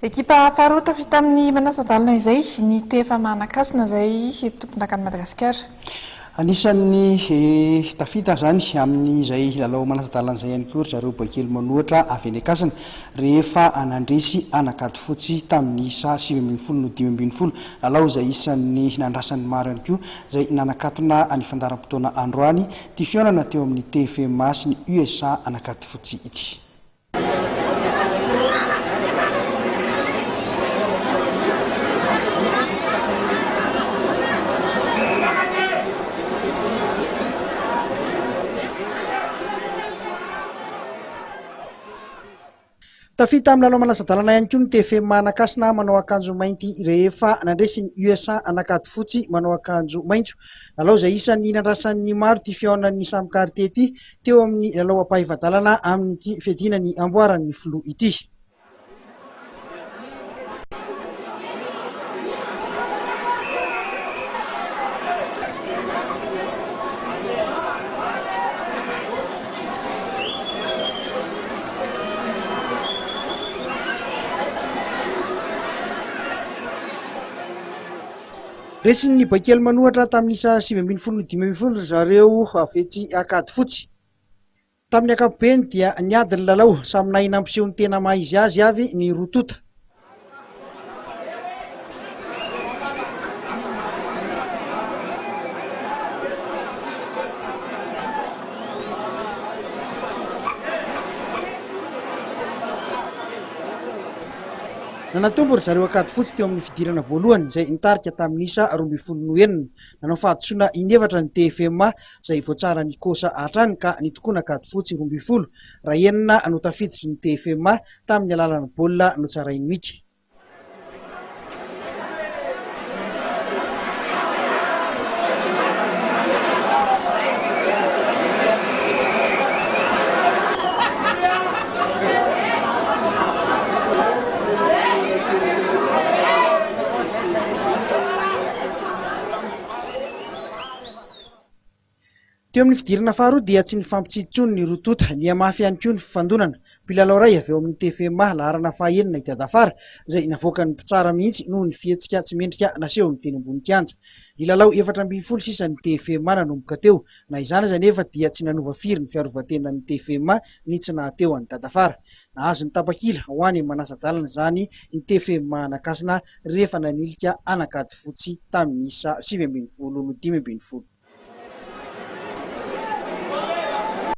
Ekipa faharoa tafita amin'ny manasa-dalana izay ny TFM Anakasina izay tompondakan'i Madagasikara. Anisan'ny tafita izany amin'izay lalao manasa-dalana izay ihany koa ry zareo Boaikely Manohatra avy any Ankasina rehefa nandresy an'Ankadifotsy tamin'ny isa 19 no 15. Lalao izay isan'ny nandrasan'ny maro ihany koa izay nanakatona ny fandaharam-potoana androany ity fihaonana teo amin'ny TFMA sy ny USA An'Ankadifotsy ity. Tafita amin'ny lalao manasa-dalana ihany koa ny TFM Anakasina manao akanjo mainty rehefa nandresy ny USA Ankadifotsy manao akanjo maitso. Lalao izay isan'ny nandrasan'ny maro ity fihaonan'ny samy kartie ity teo amin'ny lalao ampahefa-dalana amin'ity fiadiana ny amboaran'ny filoha ity. Resin'ny Boaikely manohatra tamin'ny isa 19 no 15 ry zareo avy etsy Ankadifotsy. Tamin'ny ankapobeny dia niady ny lalao, samy nahay nampiseho ny tena maha izy azy avy ny roa tonta. Nanatombo ry zareo Ankadifotsy teo amin'ny fidirana voalohany izay nitarika tamin'ny isa 12 noho enina. Nanao fahadisoana inefatra ny TFMA izay voatsaran'i Kosa hatrany ka nitokona Ankadifotsy 12 raha enina no tafiditry ny TFMA tamin'ny alalan'ny baolina notsarain'i Mika. Teo amin'ny fidirana faharoa dia tsy nifampitsy intsony ny roa tonta, nihamafy ihany koa ny fifandonana. Mpilalao iray avy ao amin'ny TFMA laharana fahaenina i Dadafara, izay navoakan'ny mpitsara mihitsy noho ny fihetsika tsy mendrika nasehony teny ambony kianja. Nilalao 14 sisa ny TFMA nanomboka teo. Na izany aza anefa dia tsy nanova firy ny fiarovantenan'ny TFMA ny tsy nahateo an'i Dadafara. Nahazo ny tapakila ho any amin'ny manasa-dalana izany ny TFMA Anakasina rehefa nanilika an'Ankadifotsy tamin'ny isa 19 no 15.